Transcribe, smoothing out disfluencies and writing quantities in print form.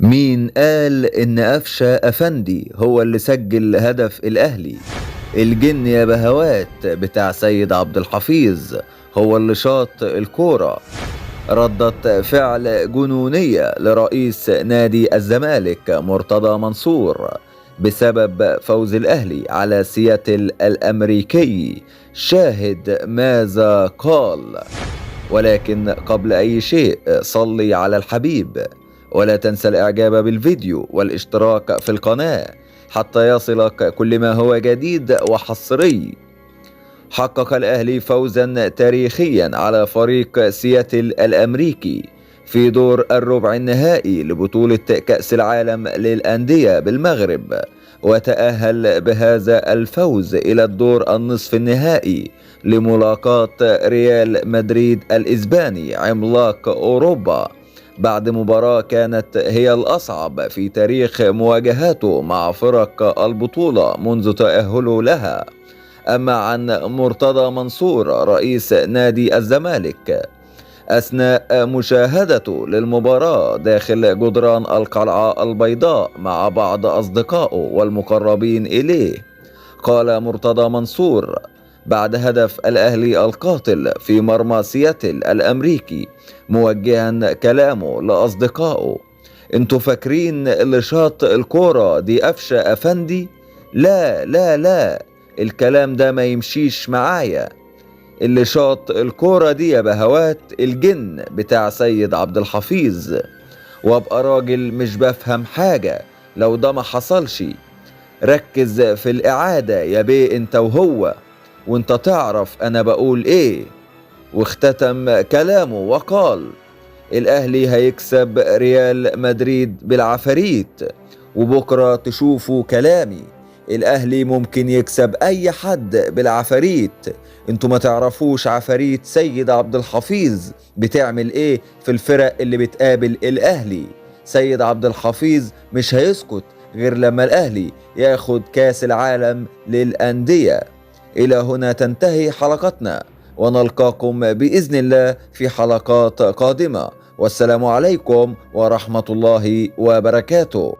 مين قال إن قفشة أفندي هو اللي سجل هدف الأهلي؟ الجن يا بهوات بتاع سيد عبد الحفيظ هو اللي شاط الكورة. ردة فعل جنونية لرئيس نادي الزمالك مرتضى منصور بسبب فوز الأهلي على سياتل الأمريكي. شاهد ماذا قال. ولكن قبل أي شيء صلي على الحبيب، ولا تنسى الإعجاب بالفيديو والاشتراك في القناة حتى يصلك كل ما هو جديد وحصري. حقق الأهلي فوزا تاريخيا على فريق سياتل الأمريكي في دور الربع النهائي لبطولة كأس العالم للأندية بالمغرب، وتأهل بهذا الفوز إلى الدور النصف النهائي لملاقاة ريال مدريد الإسباني عملاق أوروبا، بعد مباراة كانت هي الأصعب في تاريخ مواجهاته مع فرق البطولة منذ تأهله لها. أما عن مرتضى منصور رئيس نادي الزمالك، أثناء مشاهدته للمباراة داخل جدران القلعة البيضاء مع بعض أصدقائه والمقربين إليه، قال مرتضى منصور بعد هدف الأهلي القاتل في مرمى سياتل الأمريكي، موجها كلامه لأصدقائه: انتوا فاكرين اللي شاط الكورة دي قفشة أفندي؟ لا لا لا، الكلام ده ما يمشيش معايا. اللي شاط الكورة دي يا بهوات الجن بتاع سيد عبد الحفيظ، وابقى راجل مش بفهم حاجة لو ده ما حصلش. ركز في الإعادة يا بيه انت وهو، وانت تعرف انا بقول ايه. واختتم كلامه وقال: الاهلي هيكسب ريال مدريد بالعفاريت، وبكرة تشوفوا كلامي. الاهلي ممكن يكسب اي حد بالعفاريت. انتوا ما تعرفوش عفاريت سيد عبد الحفيظ بتعمل ايه في الفرق اللي بتقابل الاهلي. سيد عبد الحفيظ مش هيسكت غير لما الاهلي ياخد كاس العالم للأندية. إلى هنا تنتهي حلقتنا، ونلقاكم بإذن الله في حلقات قادمة. والسلام عليكم ورحمة الله وبركاته.